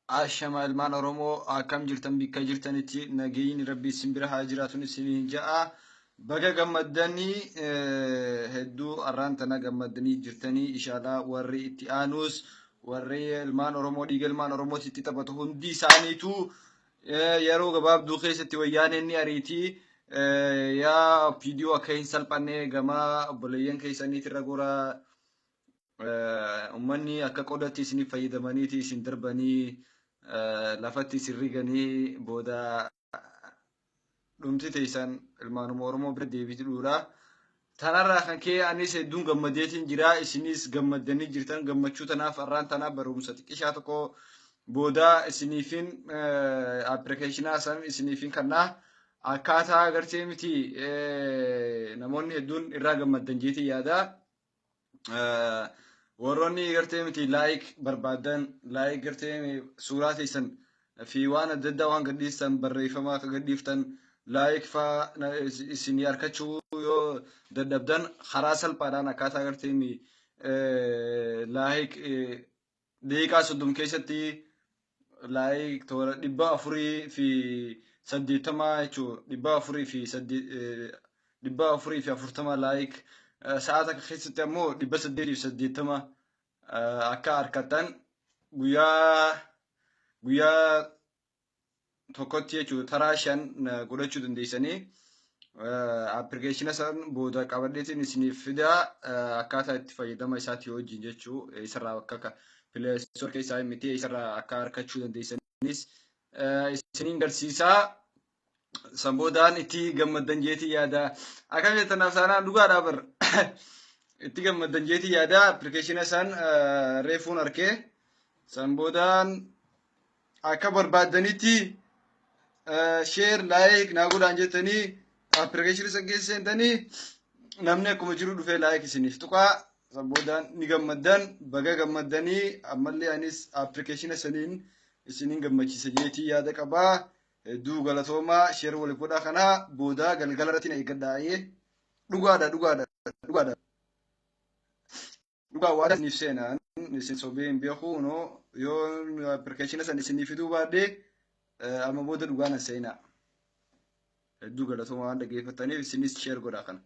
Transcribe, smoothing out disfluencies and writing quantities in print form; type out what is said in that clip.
Ashama ilmaan Oromoo, akkam jirtan? Bikka jirtanitti nageenyi Rabbi isin bira haa jiraatun isiniin ja'a. Baga gammaddanii, hedduu arraan tana gammaddanii jirtanii. Ishaalaa warri itti aanus, warri ilmaan Oromoo dhiiga ilmaan Oromootti itti taphatu hundi isaaniitu yeroo gabaabduu keessatti wayyaaneen ni ariitii. Yaa viidiyoo, akka hin salphanne gama obboleeyyan keessaniitirra irra goraa. Ummanni akka qodatti isiniif fayyadamaniiti isin darbanii lafatti isin riganii booda dhumti teessan ilmaanuma Oromoo bira deebituudha. Tanarraa kan ka'e anis hedduun gammadeetiin jira, isinis gammaddanii jirtan. Gammachuu tanaaf har'aan tanaaf barumsa xiqqishaa tokko booda isiniifin appilikeeshinaa san isiniifin kannaa, akkaataa agartee miti namoonni hedduun irraa gammaddan jeetii yaada. Warroonni gartee miti like barbaadan, like gartee suuraa teessan fi waan adda addaa waan gadhiistan, barreeffama akka gadhiiftan like faa isinii harkachuu yoo dadhabdan, karaa salphaadhaan akkaataa gartee like daqiiqaa 30 keessatti like toora 480 jechuun 440 like, sa'a takka keessatti ammoo 880 akka harkattan guyyaa guyyaa tokkotti jechuun taraa shan godhachuu dandeessanii, appilikeeshina san booda qabadheetiin isiniif fidaa, akkaataa itti fayyadama isaatii wajjin jechuu, isarraa akka Play Store keessaa miti isarraa akka harkachuu dandeessanis isiniin garsiisaa. San boodaan itti gammaddan jeetii yaada. Akkam jettan saanaa? Dhugaadhaa bar, itti gammaddan jeetii yaada. Appilikeeshina san reefuun arkee, san boodaan akka barbaaddanitti share, like naa godhaan jettanii appilikeeshina san keessa seentanii, namni akkuma jiru dhufee like isiniif tuqaa. San boodaan ni gammaddan. Baga gammaddanii. Ammallee anis appilikeeshina saniin isiniin gammachiisa jeetii yaada qabaa. Hedduu galatoomaa, share waliif godhaa. Kanaa boodaa galgala irratti na eeggadhaa'ee. Dhugaadha, dhugaadha, dhugaadha, dhugaa waan isiniif seenaan isin sobee hin beeku. No, yoo appilikeeshina san isinii fiduu baadhee amma booda dhugaa nan seenaa. Hedduu galatoomaa waan dhaggeeffattaniif. Isinis share godhaa kana.